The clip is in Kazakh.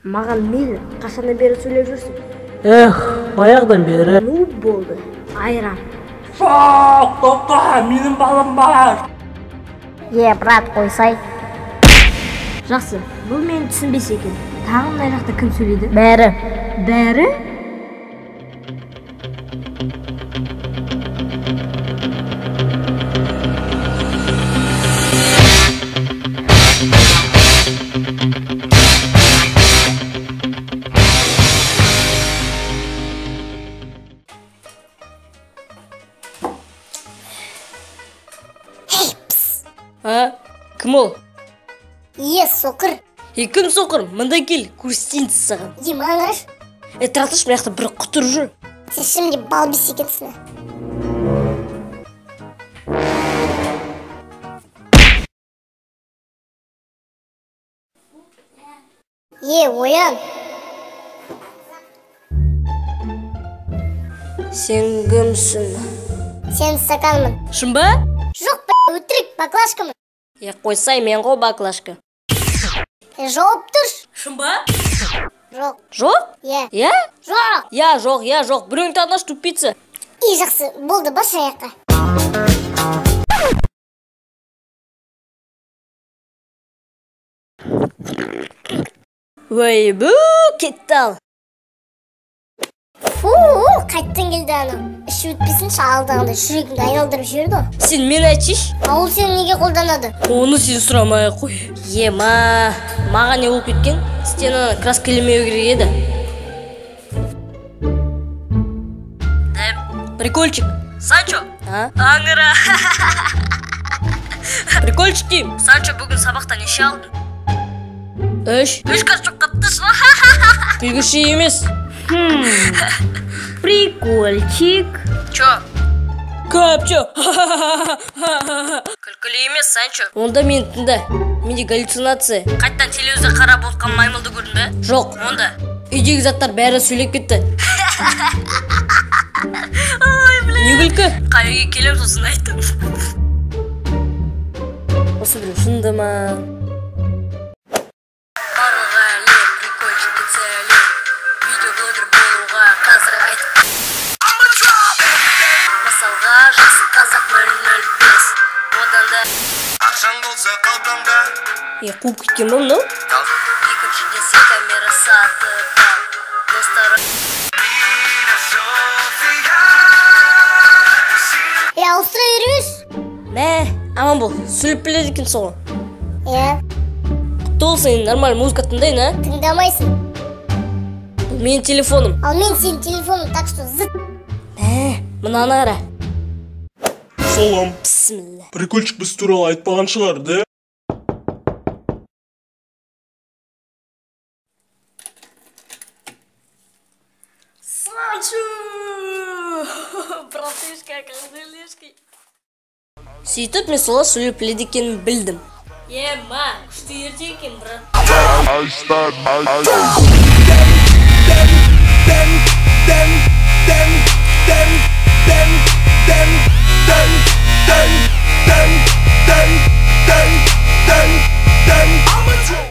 Маған мейлі, қашаннан бері сөйлеп жүрсің? Эх, баяғыдан бері. Ну болды, айран. Жоқ, тоқта, менің балам бар. Е, брат, қойсай. Жақсы, бұл мені түсінбесе екен. Тағы мына жақта кім сөйлейді? Бәрі. Бәрі? А? Кім ол? Е, соқыр. Е, кім соқыр? Мында кел, көрсетейін саған. Е, маған қарашы. Е, тұра тұршы, мына жақта бір құтыр жүр. Сен шынымен де балбес екенсің. Е, оян. Сен кімсің? Сен стаканмын. Шын ба? Жоқ, өтірік, баклажкамын. Е, қойсай, мен ғой баклажка. Жауып тұршы. Шын ба? Жоқ. Жоқ? Иә. Иә? Жоқ. Иә, жоқ, иә, жоқ. Біреуің таңдашы, тупица. И, жақсы, болды, баршы аяққа. Ойбу, кетті ал. Фу, қайттан келді анау. Іші өтпесінші, алдағында жүрегімді айналдырып жіберді ғой. Сен мені айтшы. А ол сені неге қолданады? Оны сен сұрамай ақ қой. Ема, маған не болып кеткен? Стенаны краскілемеу керек еді. Прикольчик. Санчо. А? Аңыра. Прикольчик деймін. Санчо, бүгін сабақта неше алдың? 3. 3 жоқ қаптыш. Күлгіші емес. Прикольчик. Чё? Көп, чё? Күлкілі емес, Санчо. Онда мені тыңда. Менде галлюцинация. Қайттан телевизор қарап отқан маймылды көрдің бе? Жоқ, онда. Үйдегі заттар бәрі сөйлеп кетті. Ой, бля. Не күлкі? Қай үйге келем сосын айттым. Осы біреу шынды ма? Барлық әлем прикольчикке сәлем. Видеоблогер болуға қазір айтып. Мысалға жақсы қазақ 005. Одан да ақшаң болса қалтаңда. Е, қуып кеткен ба мынау? Екіншіден сен камера сатып ал. Достары. Е, ауыстыра бермеші. Мә, аман бол, сөйлеп біледі екенсің ғой. Иә. Құтты болсын, енді нормаль музыка тыңдайын, а? Тыңдамайсың. Бұл менің телефоным. Ал мен сенің телефоның, так что зыт. Мә, мынаны қара. Салам. Бісміллә. Прикольчик біз туралы айтпаған шығар, да? Санчо! Братишка, кандылешки. Сөйтіп мен солай сөйлеп біледі екенін білдім. Ема, күшті ерте екен, брат.